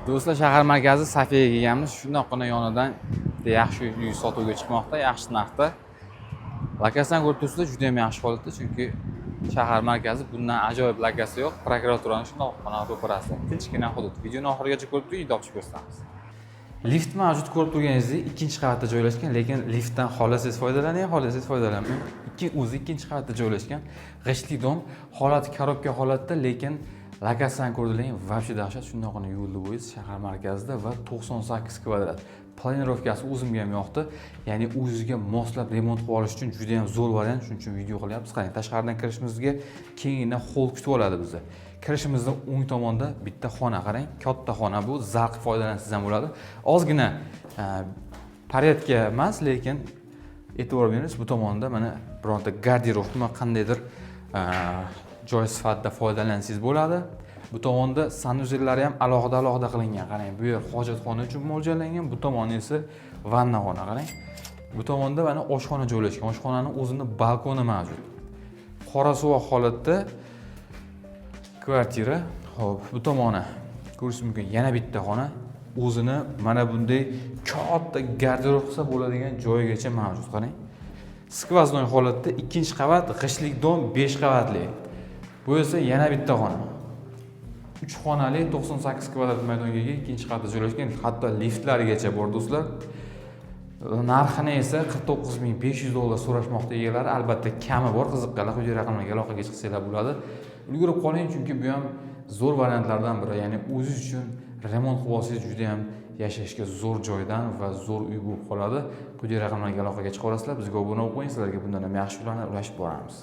Do'stlar, shahar markazi Safiyaga kelganmiz. Shundoqqina yonidan bitta yaxshi uy sotuvga chiqmoqda, yaxshi narxda. Lokatsiyani ko'rib turibsizlar, juda ham yaxshi holatda, chunki shahar markazi, bundan ajoyib lokatsiya yo'q. Prokuraturani shundoqqina ro'parasida. Tinchgina hudud. Videoni oxirigacha ko'rib turing, uyni ochib ko'rsatamiz. Lift mavjud, ko'rib turganingizdek, ikkinchi qavatda joylashgan, lekin liftdan xohlasangiz foydalaning, xohlasangiz foydalanmang. O'zi ikkinchi qavatda joylashgan. G'ishtli dom, holati коробка holatda, lekin lokatsiyani ko'rdilaring, вообще dahshat. Shundoqqina yo'lni bo'yi, shahar markazida va 98 kvadrat. Планировка si o'zimga ham yoqdi. Ya'ni o'zizga moslab remont qilib olish uchun juda ham zo'r variant. Shuning uchun video qilyapmiz. Qarang, tashqaridan kirishimizga kengina холл kutib oladi bizni. Kirishimizda o'ng tomonda bitta xona, qarang, katta xona bu, zal qilib foydalansangiz ham bo'ladi. Ozgina порядка emas, lekin e'tibor beramiz, bu tomonda mana bironta garderobmi, qandaydir joy sifatida foydalansangiz bo'ladi. Bu tomonda санузел lari ham alohida alohida qilingan. Qarang, bu yer hojatxona uchun mo'ljallangan, bu tomoni esa vannaxona. Qarang, bu tomonda mana oshxona joylashgan. Oshxonani o'zini balkoni mavjud. Qorasuvoq holatda kvartira. Ho'p, bu tomoni ko'rish mumkin, yana bitta xona, o'zini mana bunday katta garderob qilsa bo'ladigan joygacha mavjud. Qarang, сквозной holatda, ikkinchi qavat, g'ishtlik dom, 5 qavatli. Bu esa yana bitta xona, uch xonali, 98 kvadrat maydonga ega, ikkinchi qavatda joylashgan, hatto liftlarigacha bor, do'stlar. Narxini esa 49 500 dollar so'rashmoqda egalari. Albatta, kami bor. Qiziqqanlar quyidagi raqamlarga aloqaga chiqsanglar bo'ladi. Ulgurib qoling, chunki bu ham zo'r variantlardan biri. Ya'ni o'zingiz uchun remont qilib olsangiz, juda ham yashashga zo'r joydan va zo'r uy bo'lib qoladi. Quyidagi raqamlarga aloqaga chiqa olasizlar. Bizga obuna bo'lib qo'ying, sizlarga bundan ham yaxshi uylarni ulashib boramiz.